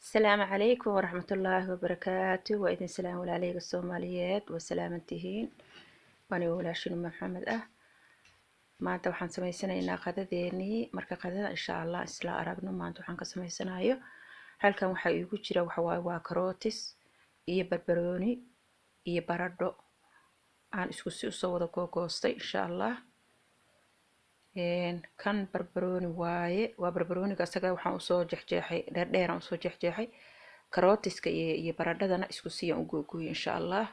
Asalaamu calaykum waraxmatullaahi wabarakaatu. Waa idin salaam walaaleyga Soomaaliyeed, waa salaamantihiin. Waaniga walaashin Maxamed ah. Maanta waxaan samaysanaynaa qadadeenii. Marka qadada insha Allah isla aragno. Maanta waxaan ka samaysanayo halkan waxaa iigu jira waxawaaye waa karootis iyo barbarooni iyo baradho aan isku si usoo wada googoostay insha Allah. Kan barbarooni waaye, waa barbarooniga asaga waxaan usoo jeexjeexay dheerdheeraan usoo jeexjeexay. Karootiska iyo baradhadana isku siyaan u googooyay insha Allah.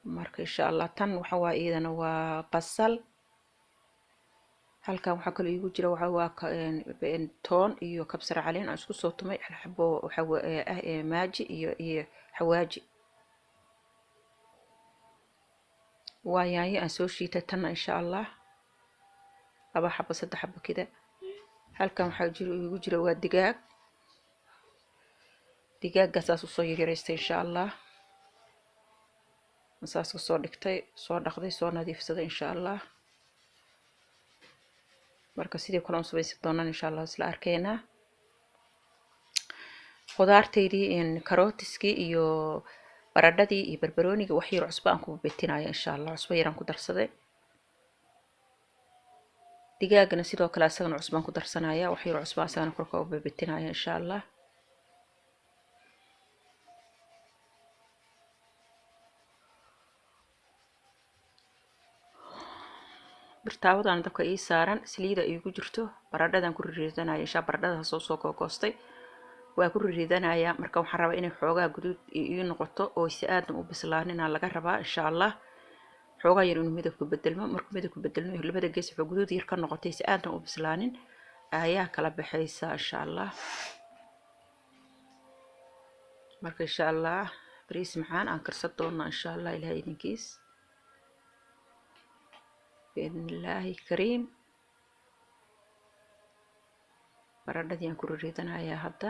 Marka insha Allah tan waxa waaye iyadana waa basal. Halkan waxaa kaloo iigu jira waxa waa toon iyo kabsar caleen aan isku soo tumay, xabo waxa ah maaji iyo xawaaji. Waa yaanyo aan soo shiitay tanna insha Allah, 2 xabo 3 xabo kida. Halkan waxaa jira iigu jira waa digaag. Digaagga saas usoo yaryaraystay insha Allah, saas kasoo dhigtay, soo dhaqday, soo nadiifsaday insha Allah. Marka sidii kale aan samaysan doonaan insha Allah isla arkeynaa. Khudaartaydii karootiskii iyo baradhadii iyo barbarooniga wax yar cusbo aan ku betinaya insha Allah, cusbo yaraan ku darsaday. Digaagana sidoo kale asagana cusbaan ku darsanaya, wax yar cusbo asagana korka u betinaya insha Allah. Birtaawadan dabka ii saaran, saliida iigu jirto, baradhadan ku riridanayo insha. Baradhada soo googoostay waa ku riridanayaa. Marka waxaan rabaa inay xoogaa guduud ii noqoto oo si aadan u bislaanin laga rabaa insha Allah. Xoogaa yar inuu midabku bedelmo, markuu midabku bedelmo labada gees wuxuu guduud yar ka noqotay si aadan u bislaanin ayaa kala baxaysa insha Allah. Marka insha Allah bariis macaan aan karsan doonaa insha Allah, Ilaahay idinkiis biidnillaahi kariim. Baradhadii aan ku riridanayaa hadda.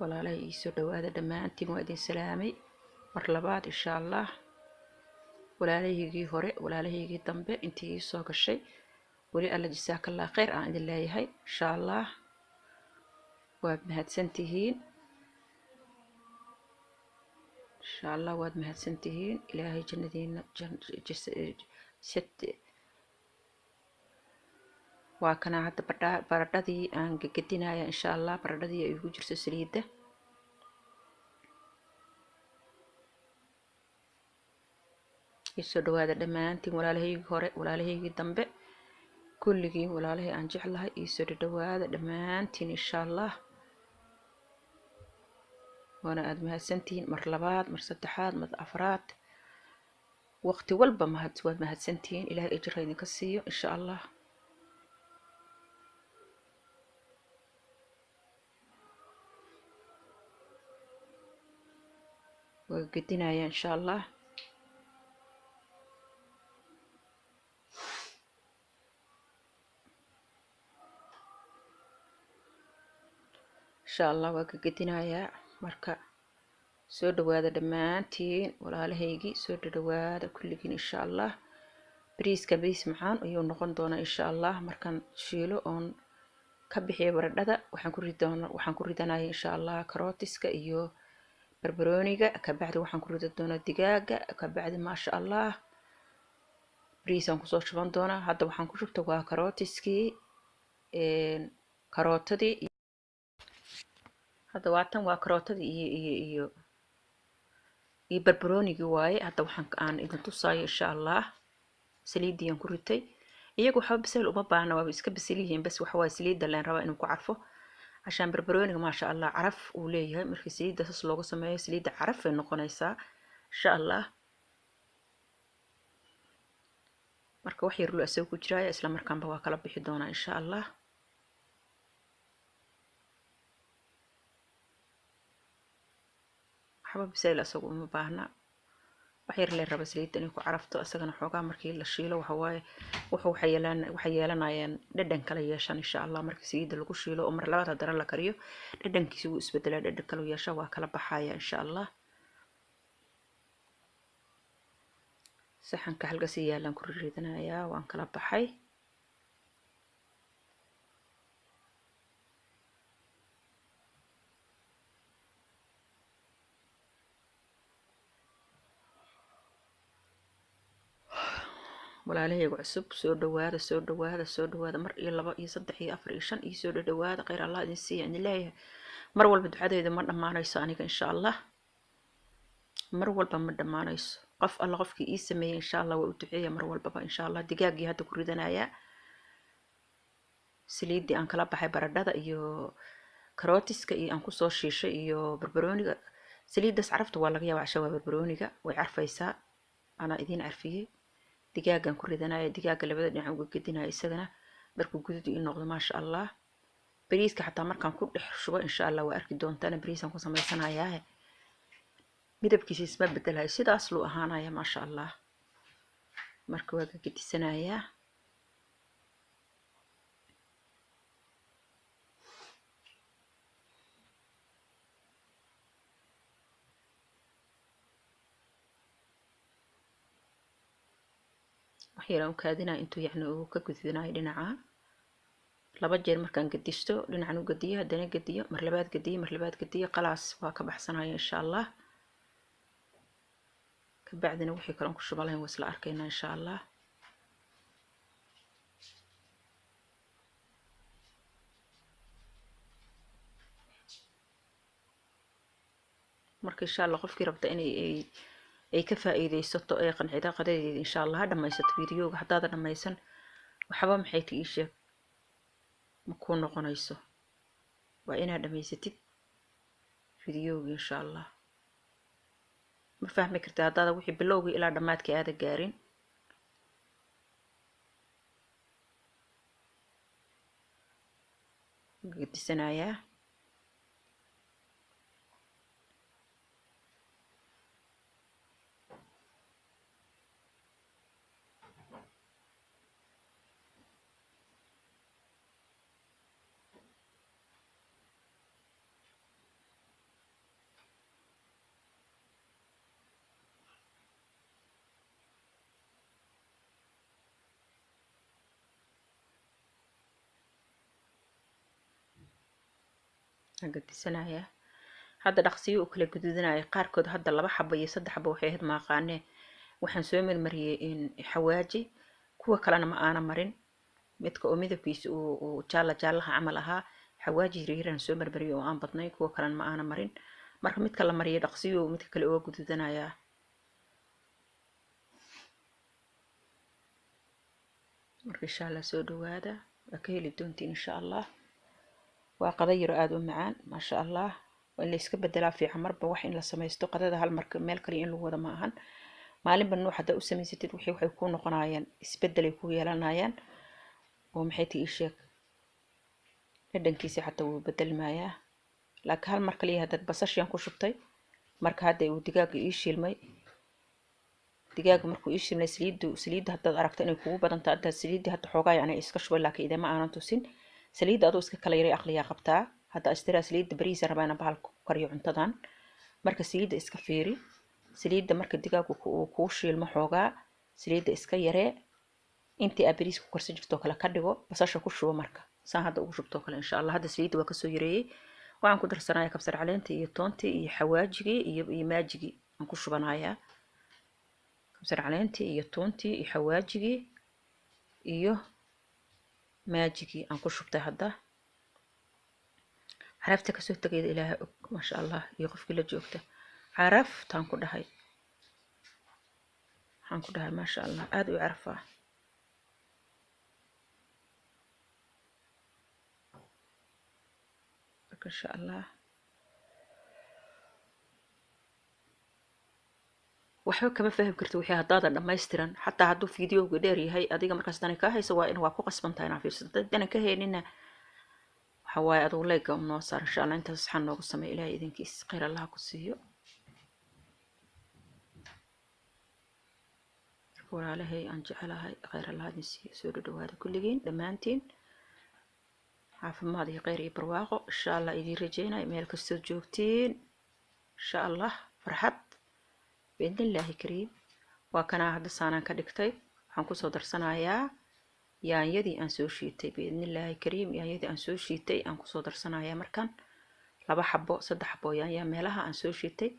Walaalahay iisoo dhawaada dhammaantiin, waa idin salaamay mar labaad insha Allah. Walaalahaygii hore, walaalahaygii dambe, intii iisoo gashay weli alla jasaakallah khayr aan idin leeyahay insha Allah. Waad mahadsantihiin insha Allah, waad mahadsantihiin. Ilaahay jannadiina. Waa kana hadda baradhadii aan gegedinaya insha Allah. Baradhadii ay igu jirto saliidda. Isoo dhawaada dhammaantiin walaalahaygii hore, walaalahaygii dambe, kulligiin walaalahay aan jeclahay, iisoo dhadhawaada dhammaantiin insha Allah. Waana aada mahadsantihiin mar labaad, mar saddexaad, mar afraad, waqti walba mahad waad mahadsantihiin. Ilaahay ajira idinka siiyo insha Allah. Waa gedinaya insha Allah. Insha Allah waa ka gedinayaa. Marka soo dhawaada dhammaantiin walaalahaygii, soo dhadhawaada kulligiin insha Allah. Bariiska bariis macaan ayuu noqon doonaa insha Allah. Markaan shiilo oon ka bixiyo baradhada, waxaan ku ridi doonaa, waxaan ku ridanaya insha Allah karootiska iyo barbarooniga. Kabacdi waxaan ku ridi doonaa digaaga. Kabacdi maasha Allah bariisaan kusoo shuban doonaa. Hadda waxaan ku shubta waa karootiskii, karootadii. Hadda waatan waa karootadii iyo barbaroonigii waaye. Hadda waxaan aan idin tusaayo insha Allah saliidii aan ku ritay. Iyagu waxba bisayl uma baahna, waaba iska bisil yihiin, bas waxa waaye saliidda leen rabaa inuu ku carfo. Cashaan barbarooniga maasha Allah caraf uu leeyahay. Markii saliidda saas looga sameeyo saliidda caraf ay noqonaysaa insha Allah. Marka wax yar loo asaga ku jiraaya isla markaanba waa kala bixi doonaa insha Allah. Waxba bisayl asagu uma baahna, wax yar lee raba saliidda inay ku carafto asagana xoogaa. Markii la shiilo waxa waaye wuxuu waxay yeelanayaan dhadhan kala yeeshaan insha Allah. Markii saliidda lagu shiilo oo mar labaad haddana la kariyo, dhadhankiisa wuu isbedelaa, dhadhan kala yeesha, waa kala baxaya insha Allah. Saxanka halkaasi yaalaan ku riridanayaa, waan kala baxay. Walaalahayga cusub soo dhawaada, soo dhawaada, soo dhawaada, mar iyo 2 iyo 3 iyo 4 iyo 5 iyo soo dhawaada. Khayr Allah idin siiya, idin leeyahay. Mar walba ducadeeda ma dhammaanayso aniga insha Allah, mar walba ma dhammaanayso. Qof alla qofkii ii sameeyey insha Allah waa u duceeya mar walbaba insha Allah. Digaaggii hadda ku ridanayaa, saliiddii aan kala baxay baradhada iyo karootiska iyo aan kusoo shiishay iyo barbarooniga. Saliiddaas carafta waa laga yaabaa, casha waa barbarooniga, way carfaysaa, anaa idiin carfiyey. Digaagaan ku ridanaya, digaaga labada dhinac uga gedinaya isagana markuu guduud ii noqdo maasha Allah. Bariiska xataa markaan ku dhex shubo insha Allah waa arki doontaan, bariisaan ku samaysanayaahe, midabkiisa isma bedelayo, sidaas luu ahaanaya maasha Allah. Marka waa ka gedisanayaa. Wax yaraan u kaadinaya intuu yacni uu ka gududanayo dhinaca. 2 jeer markaan gedisto, dhinacan u gediyo, haddana gediyo, mar labaad gediyo, mar labaad gediyo, khalaas waa ka baxsanaya insha Allah. Kabacdina wixii kale aan ku shuban lahayn waa isla arkaynaa insha Allah. Marka insha Allah qofkii rabta inay ay ka faa'iidaysato ee qancida qadadeeda insha Allah ha dhammaysato fiidiyowga. Haddaadan dhammaysan waxba maxay ta ii sheeg ma kuu noqonayso, waa inaad dhammaysatid fiidiyowga insha Allah. Ma fahmi kartid haddaada wixii bilowgii ilaa dhammaadkii aada gaarin. Gedisanayaa. Gedisanayaa hadda dhaqsiyo u kala gududanaya qaarkood. Hadda 2 xabo iyo 3 xabo waxay ahayd maaqaanee, waxaan soo marmariyey in xawaaji, kuwa kalena ma aana marin. Midka oo midabkiisa uu jaalla jaallaha camal ahaa xawaaji yaryaraan soo marmariyey oo aan badnayn, kuwa kalena ma aana marin. Marka midka la mariyey dhaqsiyo midka kale uga gududanayaa. Marka insha Allah soo dhawaada, waa ka heli doontiin insha Allah. Waa qada yaro aada u macaan maasha Allah. Waa in la iska bedelaa fiican, marba wax in la samaysto. Qadada hal marka meel kaliya in lagu wada ma ahan, maalinba nuuc haddaa u samaysatid wixii waxay kuu noqonayaan isbedelay ku yeelanayaan, oo maxay tii ii sheeg dhadhankiisa xataa wuu bedelmayaa. Laakiin hal mar kaliya haddaad basashiyan ku shubtay, marka hadda uu digaaga ii shiilmay, digaaga markuu ii shiilmay saliidda haddaad aragto inay kugu badan tahay, haddaad saliidda hadda xoogaa yacni iska shubay, laakiin idama aanan tusin. Saliidda adoo iska kala yaray aqliyaa qabtaa. Hadda istiraa saliidda bariisa rabaa inaan bahalka ku kariyo cuntadan. Marka saliidda iska fiiri, saliidda marka digaagu uu kuu shiilmo xoogaa saliidda iska yaree, intii aad bariis ku karsan jirtoo kale ka dhigo, basasha ku shubo. Marka saan hadda ugu shubtoo kale insha Allah. Hadda saliidda waa kasoo yareeyey. Waxaan ku darsanayaa kabsar caleentii iyo toontii iyo xawaajigii iyo maajigii aan ku shubanayaa. Kabsar caleentii iyo toontii iyo xawaajigii iyo maajigii aan ku shubtay. Hadda carafta kasoo tegayda ilaaha og maasha Allah, iyo qofkii la joogta caraftaan ku dhahay, waxaan ku dhahay maasha Allah aada u carafaa. Marka insha Allah waxba kama fahmi karti wixii haddaadan dhammaystiran. Xataa hadduu fiidiyowga dheer yahay, adiga markaas dani kaa hayso waa in waa ku qasbantahay inaad fiirsato. Haddana ka haynina waxa waaye adugu leega un noo saar insha Allah. Intaas saxan noogu sameey, Ilaahay idinkiis khayr Allah ku siiyo. Marka walaalahay aan jecelahay khayr Allah idin siiyo, soo dhawaada kulligiin dhammaantiin, caafimaad iyo khayr iyo barwaaqo insha Allah idiin rajeynayo meel kastood joogtiin insha Allah, farxad biidnillaahi kariim. Waa kanaa hadda saanaan ka dhigtay. Waxaan kusoo darsanayaa yaanyadii aan soo shiitay biidnillaahi kariim. Yaanyadii aan soo shiitay aan kusoo darsanayaa markan 2 xabo 3 xabo yaanya meelaha aan soo shiitay.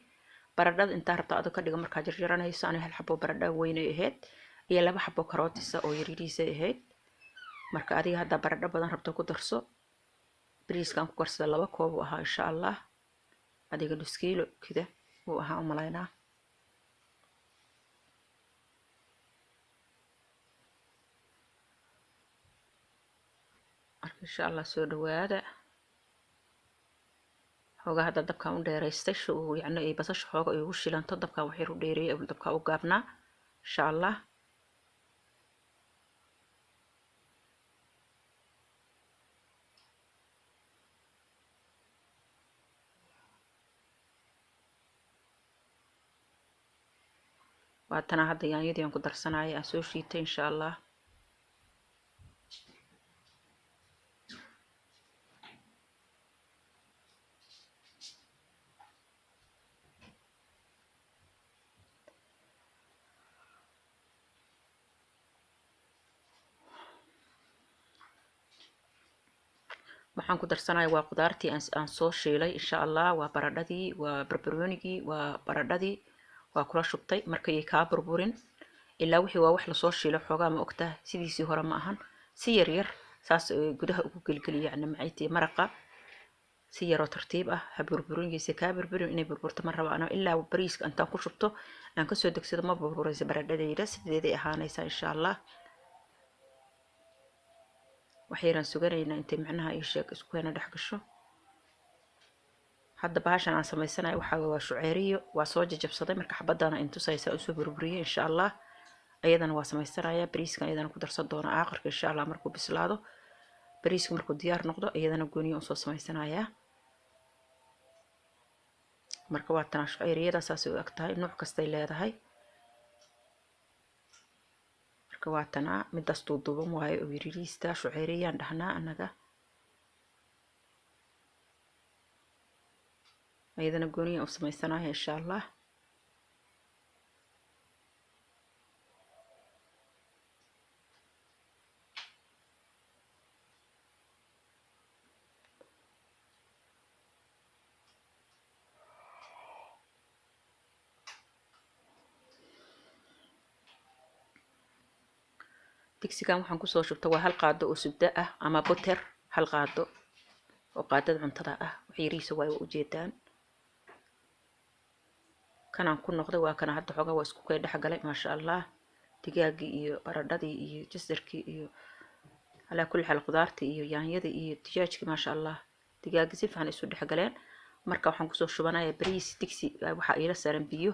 Baradhada intaa rabta adoo ka dhiga markaa jarjaranayso, aniga 1 xabo baradha weynay ahayd Iyo 2 xabo karootisa oo yariiriisa ahayd. Marka adiga hadda baradho badan rabto ku darso. Bariiskan ku karsada 2 koob uu ahaa insha Allah. Adiga nus kiilo kida uu ahaa u malaynaa. Marka insha Allah soo dhawaada. Xoogaa hadda dabkaan u dheeraystay si uu yacni ay basasha xooga igu shilanto, dabkaan wax yar u dheereeyay, dabkaan u gaabnaa insha Allah. Waatana hadda yaanyadii aan ku darsanaya aan soo shiitay insha Allah. Waxaan ku darsanaya waa qudaartii aan soo shiilay insha Allah. Waa baradhadii, waa barbaroonigii, waa baradhadii waa kula shubtay. Markay kaa burburin ilaa wixii waa wax lasoo shiilo xoogaa, ma ogtahay sidiisii hore ma ahan. Si yar yar saas gudaha ugu gelgeli yacni macayti maraqa si yaroo tartiib ah. Ha burburinaysa, kaa burburin, inay burburto ma rabo ana. Ilaa bariiska intaan ku shubto aan kasoo degsado ma burburaysa baradhadayda, sideeday ahaanaysaa insha Allah. Wax yaraan suganaynaa intay macnaha ii sheeg isku keena dhex gasho. Hadda bahashan aan samaysanayo waxaa waa shuceeriyo, waa soo jajabsaday. Marka xabadana in tusaysa usoo burburiyey insha Allah. Ayadana waa samaysanaya bariiskan, ayadana ku darsan doona aakhirka insha Allah. Markuu bislaado bariisku, markuu diyaar noqdo, iyadana gooniyo usoo samaysanayaa. Marka waa tanaa shuceeriyada, saasay u eg tahay, nuuc kastay leedahay. Marka waa tanaa midaas duuduuban waayo oo yariiriista, shuceeriyaan dhahnaa annaga. Ayadana gooniya u samaysanaya insha Allah. Digsigan waxaan kusoo shubta waa 1 qaado oo subda ah ama butter, 1 qaado oo qaadada cuntada ah, wax yariisa waay, waa ujeedaan. Kanaan ku noqday waa kana hadda xoogaa waa isku kay dhex galay maasha Allah. Digaagii iyo baradhadii iyo jasarkii iyo calaa kulli xaal qudaartii iyo yaanyadii iyo dijaajkii maasha Allah. Digaagii si fiican isu dhex galeen. Marka waxaan kusoo shubanaya bariis. Digsi waxaa iila saaran biyo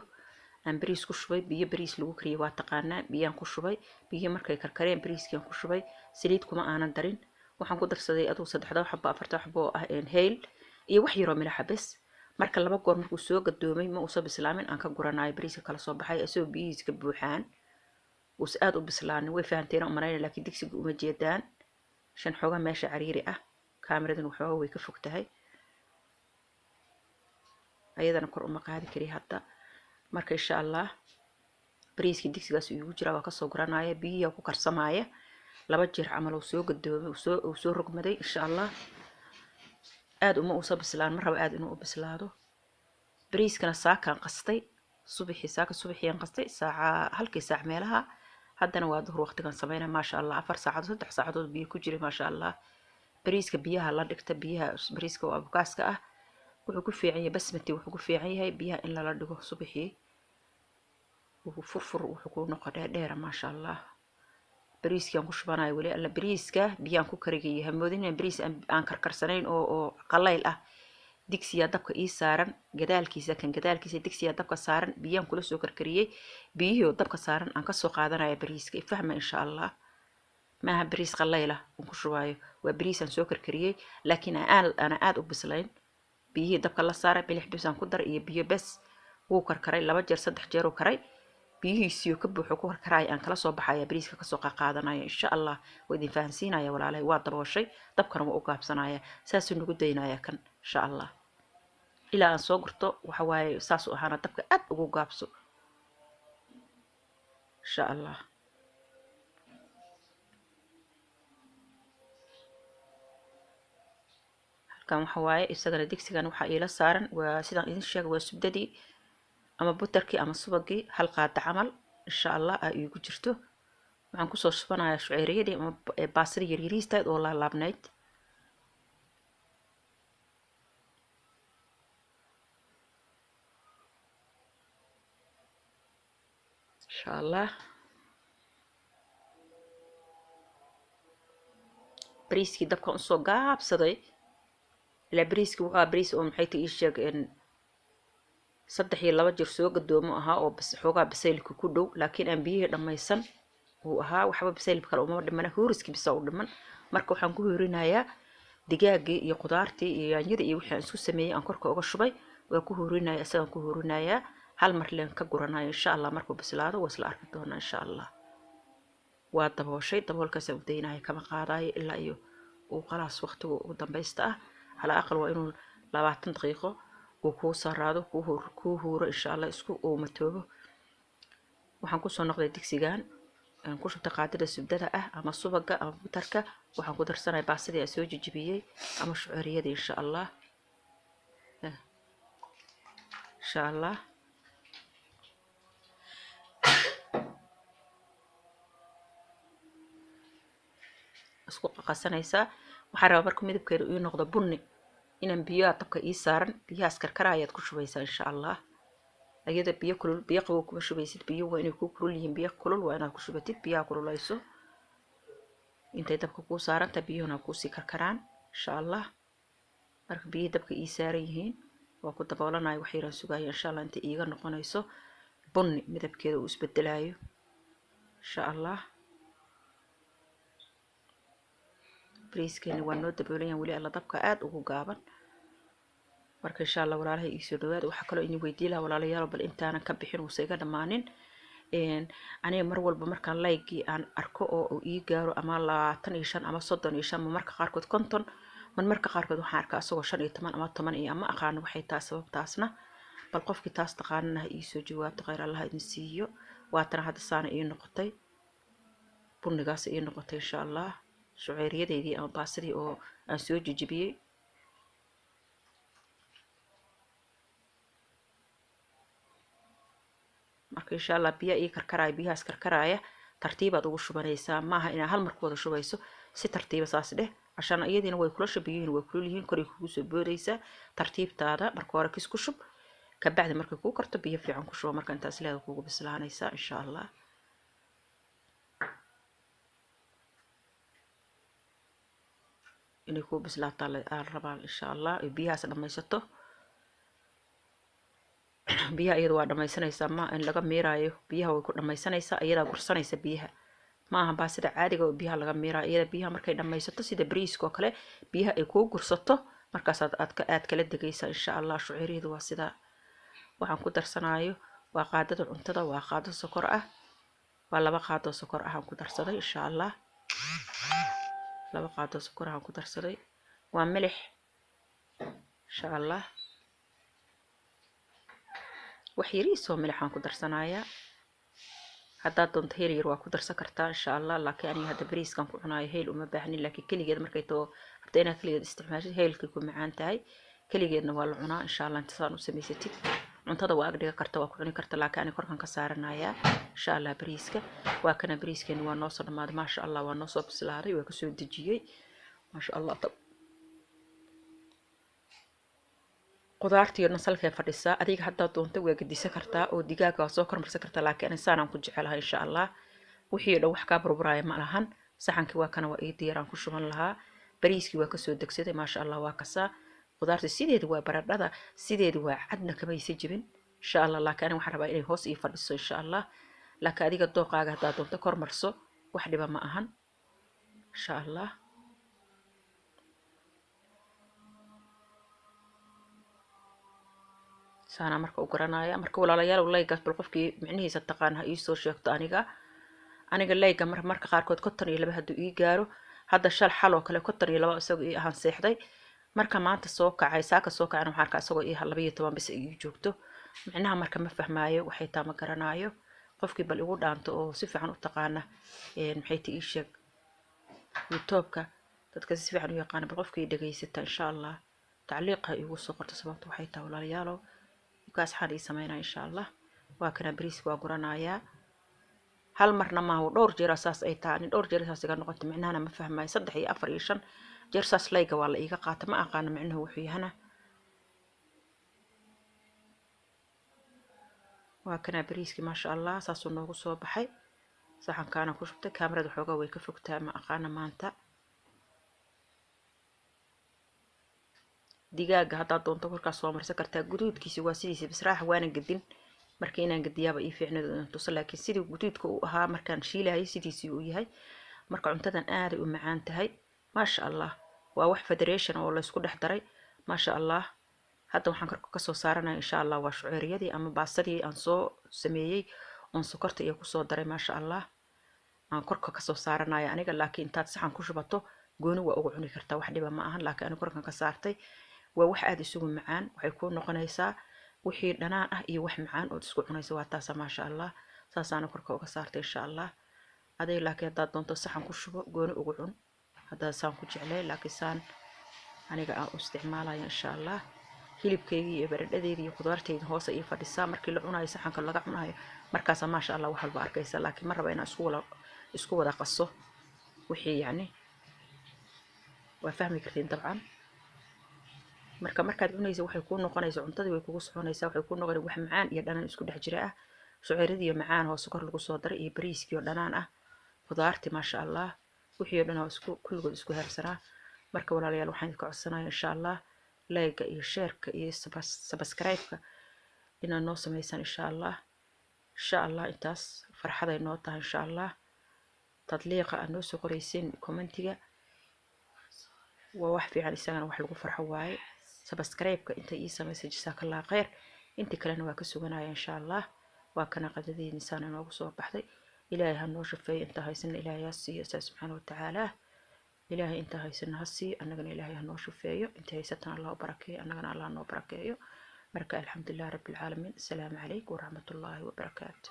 aan bariis ku shubay, biyo bariis lagu kariyay waa taqaanaa. Biyaan ku shubay, biyo markay karkareen bariiskian ku shubay. Saliid kuma aanan darin. Waxaan ku darsaday adugu 3 xabo 4 xabo oo ah hayl iyo wax yaroo milaxa bes. Marka 2 goor markuu soo gadoomay, ma uusan bislaamin, aan ka guranayo bariiska kala soo baxay isagoo biyihiisa ka buuxaan, uusa aad u bislaanin. Way fahanteen u malaynaya, laakiin digsiga uma jeedaan shan xoogaa meesha cariiri ah, kaamiradan waxoogaa way ka fog tahay, ayadana kor uma qaadi kari hadda. Marka insha Allah bariiskii digsigaas iigu jiraa, waa kasoo guranaya, biyihi ku karsamaya 2 jeer camal uu soo gadoomay, uu soo rogmaday insha Allah. Aad uma uusa bislaan, ma rabo aad inuu u bislaado. Bariiskana saakaan qastay subaxii, saaka subaxiyaan qastay saaca halkii saac meelaha. Haddana waa duhur waqtigan sameynaya maasha Allah. 4 saacadood, 3 saacadood biyo ku jiray maasha Allah. Bariiska biyaha la dhigta, biyaha bariiska oo abukaaska ah wuxuu ku fiican yahay, basmati wuxuu ku fiican yahay biyaha in lala dhigo subaxii, wuxuu furfur wuxuu ku noqo dheerdheera maasha Allah. Bariiskii aan ku shubanayo weli alla bariiska biyaan ku karigayay, hamoodin inaan bariis aan karkarsanayn oo qallayl ah. Digsiyaa dabka ii saaran gadaalkiisa, kan gadaalkiisa digsiyaa dabka saaran, biyaan kula soo karkariyey. Biyihii oo dabka saaran aan kasoo qaadanaya bariiska, ifahma insha Allah. Maaha bariis qallayla aan ku shubaayo, waa bariis aan soo karkariyey laakiin aan aad u bislayn. Biyihii dabka la saaray, milix bis aan ku daray iyo biyo bes. Wuu karkaray 2 jeer, 3 jeer uu karay, biyihiisiyo ka buuxo ku karkaraya aan kala soo baxaya bariiska kasoo qaqaadanaya insha Allah. Waa idin fahansiinaya walaalahay. Waa dabooshay, dabkana waa u gaabsanaya, saasuu nagu daynaya kan insha Allah ilaa aan soo gurto. Waxa waaye saasuu ahaana, dabka aad ugu gaabso insha Allah. Halkan waxa waaye isagana digsigan waxaa iila saaran waa sidaan idin sheegay, waa subdadii ama butarkii ama subagii, 1 qaado camal insha Allah aa iigu jirto. Waxaan kusoo shubanayaa shuceeriyadii ama baastada yaryariistayd oo laalaabnayd. Insha Allah bariiskii dabkan usoo gaabsaday, ilaa bariiskii wuxuu ahaa bariis oo maxay tahay ii sheeg 3 iyo 2 jir soo gadoomo ahaa oo xoogaa basaylka ku dhow, laakiin aan biyihii dhammaysan uu ahaa, waxba basaylka kale uma dhimana, huuriskii bisa u dhiman. Marka waxaan ku huurinayaa digaagii iyo qudaartii iyo yaanyadii iyo wixii aan isku sameeyey aan korka uga shubay, waa ku huurinaya, isagaan ku huurinayaa, hal mar leen ka guranayo insha Allah. Markuu bislaado waa isla arki doonaa insha Allah. Waa dabooshay, daboolkaasaan u daynaya, kama qaadayo ilaa iyo uu khalaas waqtiga ugu dambaysta ah. Calaa aqal waa inuu 20 daqiiqo uu kuu saraado, kuu huuro insha Allah, isku uu matoobo. Waxaan kusoo noqday digsigan aan ku shubtay qaadada subdada ah ama subaga ama butarka. Waxaan ku darsanaya baasadii aan soo jijibiyey ama shuceeriyadii insha Allah. Insha Allah isku qasanaysaa. Waxaan rabaa marka midabkeedu ii noqdo bunni inaan biyaha dabka ii saaran, biyahaas karkara ayaad ku shubaysaa insha Allah. Ayada biyo kulul, biyo qabow kuma shubaysid, biyo waa inay kuu kulul yihiin, biyo kulul waa inaad ku shubatid, biyaha kululayso intay dabka kuu saaranta, biyuhuna kuusii karkaraan insha Allah. Marka biyihii dabka ii saaran yihiin waa ku daboolanaya, wax yaraan sugaya insha Allah intay iiga noqonayso bunni, midabkeeda uu isbedelayo insha Allah. Bariiskeena waa noo daboolan weli, alla dabka aad ugu gaaban. Marka insha Allah walaalahay ii soo dhawaada. Waxaa kaloo idin weydiin lahaa walaalayaal, bal intaanan ka bixin uusa iga dhammaanin, aniga mar walba markaan laygii aan arko oo uu ii gaaro ama 25 ama 35 ma marka qaarkood 50, man marka qaarkood waxaan arkaa isagoo 15 ama 10 iyo ama aqaano waxay tahay sababtaasna. Bal qofkii taas taqaanana ha iisoo jawaabto, khayr Allah idin siiyo. Waatana hadda saana ii noqotay, bunnigaas ii noqotay insha Allah, shuceeriyadeydii ama baasadii oo aan soo jijibiyey. Marka insha Allah biyaha ii karkaraya, biyahaas karkaraya tartiibaad ugu shubanaysaa, maaha inaad hal mar ku wada shubayso, si tartiiba saas dheh, cashaan iyadiina way kulasha, biyuhiina way kulul yihiin, koray kugu soo boodaysaa. Tartiibtaada marka hore kis ku shub, kabacdi markay kuu karto biyo fiican ku shuba, marka intaas leeda kugu bislaanaysaa insha Allah. Inay kuu bislaataa la rabaa insha Allah, biyahaas dhammaysato. Biyaha iyada waa dhammaysanaysaa, ma in laga miiraayo, biyaha way ku dhammaysanaysaa, iyadaa gursanaysa biyaha, ma aha baa sida caadiga oo biyaha laga miiraayo. Iyada biyaha markay dhammaysato sida bariiska oo kale biyaha ay kuu gursato, markaasaad aad kala degaysaa insha Allah. Shuceeriyadu waa sidaa. Waxaan ku darsanaayo waa qaadada cuntada, waa qaado sokor ah, waa 2 qaado sokor ah aan ku darsaday insha Allah, 2 qaado sokor ah aan ku darsaday, waa milix insha Allah, wax yariisoo milix aan ku darsanayaa. Haddaad doonto heel yar waa ku darsan kartaa insha Allah, laakiin aniga hadda bariiskan ku cunaayo heel uma baahnin, laakiin keligeed markay too rabto inaad keligeed isticmaashid heelkay ku macaan tahay, keligeedna waa la cunaa insha Allah. Inta saan u samaysatid cuntada waa ag dhiga karta, waa ku cuni karta, laakiin aniga korkan ka saaranayaa insha Allah bariiska. Waa kana bariiskeeni waa noo soo dhammaaday maasha Allah, waa noo soo bislaaday, waa kasoo dejiyey maasha Allah. Qudaartii nasalkay fadhisaa, adiga haddaad doonto waa gedisan kartaa oo digaaga waa soo kormarsan kartaa, laakiin ani saanaan ku jecelahay insha Allah. Wixii dhan wax kaa burburaya ma lahan. Saxankii waa kana, waa ii diyaaraan ku shuban lahaa. Bariiskii waa kasoo degsaday maasha Allah, waa kasaa. Qudaarta sideeda waa baradhada sideeda waa cadna kamaysa jibin insha Allah, laakiin ani waxaan rabaa inay hoos ii fadhiso insha Allah. Laakiin adiga dooqaaga haddaad doonto kormarso, wax dhiba ma ahan insha Allah. Saanaa marka u garanaya. Marka walaalayaal laygaas bal qofkii micnihiisa taqaan ha iisoo sheegto. Aniga layga marka qaarkood 52 hadduu ii gaaro, hadda shal xal oo kale 52 isagoo ii ahaan seexday. Marka maanta soo kacay, saaka soo kacayna waxaan arkaa isagoo ii 12 bis ii joogto. Micnaha marka ma fahmaayo, waxay taa ma garanaayo. Qofkii bal igu dhaanto oo si fiican u taqaana maxay ta ii sheeg youtube-ka dadka si fiican u yaqaana, bal qofkii dhegaysata insha Allah tacliiqa igu soo qorto sababta waxay tahay walaalayaalow. Kaas xaan ii sameynaa insha Allah. Waa kana bariiska waa guranayaa. Hal marna maaha, dhowr jeer saas ay tahay. Ani dhowr jeer saas iga noqotay, micnahana ma fahmayo. 3 iyo 4 iyo 5 jeer saas layga waa la iiga qaata, ma aqaano micnuhu wuxuu yahana. Waa kanaa bariiskii, maasha allah, saasuu noogu soo baxay. Saxankaana ku shubtay. Kaamirada xoogaa way ka fogtaa, ma aqaana maanta. Digaaga haddaad doonto korkaas soo marsan kartaa, guduudkiisi waa sidiisi bisraaxa, waana gedin. Marka inaan gediyaaba ii fiicnad tuso, laakiin sidii guduudka uu ahaa markaan shiilayay sidiisii uu yahay. Marka cuntadan aaday u macaan tahay, maasha allah. Waa wax federation oo laysku dhex daray, maasha allah. Hadda waxaan korka kasoo saaranaya insha allah waa shuceeriyadii ama baasadii aan soo sameeyey oon sokorta iyo kusoo daray, maasha allah. Aan korka kasoo saaranaya aniga, laakiin intaad saxan ku shubato gooni waa uga cuni kartaa, wax dhiba ma ahan. Laakiin aniga korkan ka saartay. Waa wax aada isugu macaan, waxay kuu noqonaysaa wixii dhanaan ah iyo wax macaan ood isku cunaysa. Waa taasa, maasha allah. Saasaana korka uga saartay insha allah. Aday laakiin haddaad doonto saxan ku shubo, gooni ugu cun haddaad saan ku jeclay, laakiin saan aniga aan u isticmaalaya insha allah. Hilibkeygii iyo baradhadeydii iyo khudaarteyda hoose ii fadhisaa. Markii la cunayo, saxanka laga cunayo, markaasaa maasha allah wax walba arkaysa. Laakiin ma raba inaan isku wada qaso wixii, yacni waa fahmi kartiin dabcan. Marka markaad cunaysa waxay kuu noqonaysaa cuntadii way kugu soconaysaa, waxay kuu noqonaysaa wax macaan iyo dhanaan isku dhex jira ah. Shuceyradii iyo macaan oo sokor lagu soo daray iyo bariiskii oo dhanaan ah, khudaartii, maasha allah, wixii oo dhan oo isku kulligood isku heersanaa. Marka walaalayaal, waxaan idinka codsanaya insha allah like-ga iyo share-ka iyo subscribe-ka inaad noo samaysaan insha allah. Insha allah intaas farxaday noo tahay insha allah. Tadliiqa aad noo soo qoraysiin commentiga waa wax fiican, isagana wax lagu farxo waaye. Subscribe-ka inta ii samaysay jasaakallah khayr, intii kalena waa ka suganaya insha allah. Waa kana qadadeedii saan inoogu soo baxday. Ilaahay ha noo shafeeyo, inta haysana ilaahay ha siiyo isaa subxaana watacaala. Ilaahay inta haysana ha siiyo, annagana ilaahay ha noo shafeeyo. Inta haysatana Allah u barakeeyo, annagana Allah noo barakeeyo. Marka alxamdulilah rabbilcaalamiin. Asalaamu calaykum waraxmatullaahi wabarakaatu.